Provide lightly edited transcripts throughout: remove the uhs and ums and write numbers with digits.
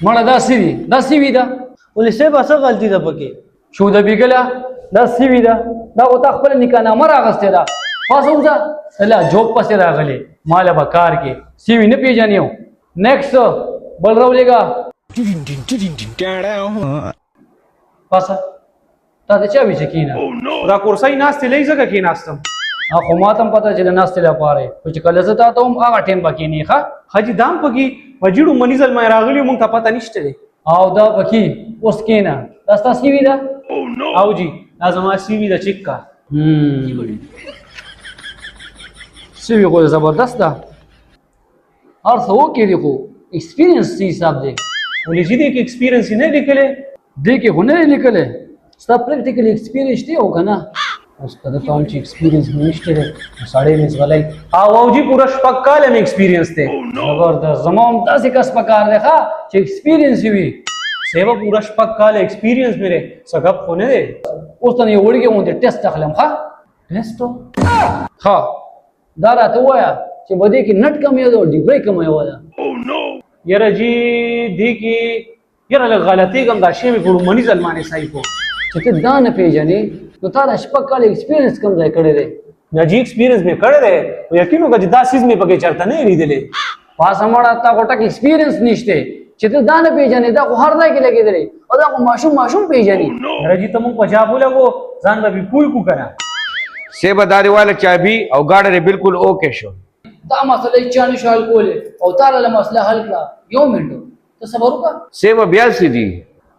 مړه دا څه دي؟ دا سی وی ده. ولې صاحب، څه غلطي ده پکې؟ شو د بیګله، دا سی وی ده. دا خو تا خپله نکاح نامه راغستې ده. پاسه وځه، لا جوب پسې راغلی، ماله به کار کې سی وی نه پیژنې. نیکسټ، بل راولېږه. پاسه، تا ته چا وی چې کینه؟ دا کورسۍ ناستې لې ځکه کېناستم. خو ما ته هم پته چې د ناستې لپاره یې، خو چې کله زه تا ته وم، هغه ټایم به کښېنې. ښه. حاجي، دام پکې وجیړو منی زلمی راغلی، مونږ ته پته نشته دی. او دا پکې اوس کښېنه. دا ستا سی وي ده؟ او جی، دا زما سی وي ده، چیک کا. سی وي خو زبردست ده، هر څه اوکې دي، خو ایکسپیرینس څه حساب دی؟ ولې جی، دې کې ایکسپیرینس نه لیکلی؟ دې کې خو نه دی لیکلی. ستا پریکټیکل ایکسپیرینس دی او که نه؟ اوس که ده ته هم چې ایکسپیرینس مې نشته دی، نو سړی مې ځغلی. او او جی، پوره 6 کاله مې ایکسپیرینس دی. زبردست، زما هم داسې کس په کار دی، ښه چې ایکسپیرینس وي. صاحب، پوره 6 کاله ایکسپیرینس مې دی، څه ګپ خو نه دی. اوس ته یو وړوکی غوندې ټیسټ اخلم. ښه. ټیسټ؟ ښه، دا راته ووایه چې په دې کې نټ کم یو ده او ډیبرۍ کم یوه ده؟ یاره جی، دې کې یاره لږ غلطېږم، دا شی مې په لومړني ځل باندې صحیح کو. چې ته دا نه پېژنې، نو تا دا 6 کاله ایکسپیرینس کوم ځای کړی دی؟ نه جی، ایکسپیرینس مې کړی دی، خو یقین وکړه چې دا څیز مې پکې چېرته نه لیدلی. پاسه مړه، تا خو ټک ایکسپیرینس نشته چې ته دا نه پېژنې. دا خو هر ځای کې لګېدلی او دا خو ماشوم ماشوم پېژني. یاره جی، ته مونږ په جاب ولګو، ځان به پې پوه کړو که نه. سیبه، داري والا چابي او ګاډی دې بالکل اوکې شو. دا مسله یې چا نشو حل کولی او تا له مسله حل کړه. یو منټ، ته صبر وکړه. سیبه، بیا څه دي؟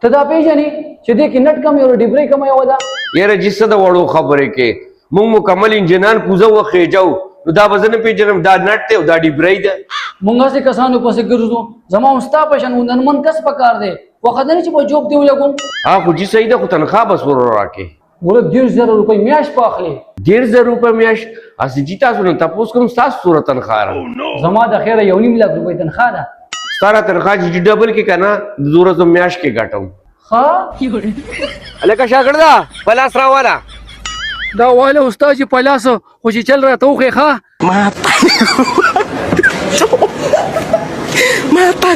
ته دا پېژنې چې دې کې نټ کم یو، ډیبرۍ کم یوه ده؟ یاره جی، څه د وړو خبرې کې؟ مونږ مکمل انجنان کوزه وخېجو، نو دا به زه نه پېژنم دا نټ دی او دا ډیبرۍ ده؟ مونږ هسې کسانو پسې ګرځو. زما هم ستا په شان هنرمند کس په کار دی. وخت نه چې په جوب دی ولګوم. ها، خو جی صحیح ده، خو تنخوا به څومره راکې؟ ګوره، 30,000 روپۍ میاشت په اخلې. 30,000 روپۍ میاشت؟ هسې جی تاسو نه تپوس کوم، ستاسو څومره تنخوا را؟ زما د خیره 1.5 لک روپۍ تنخوا ده. ستا تنخوا چې ډبل کې که نه، دومره زه میاشت کې ګټم. ښه. هلکه شاګرده، په لاس راواله. دا واله استاد چې په لاس خو چې چل راته وښیې. ښه. Mata. Mata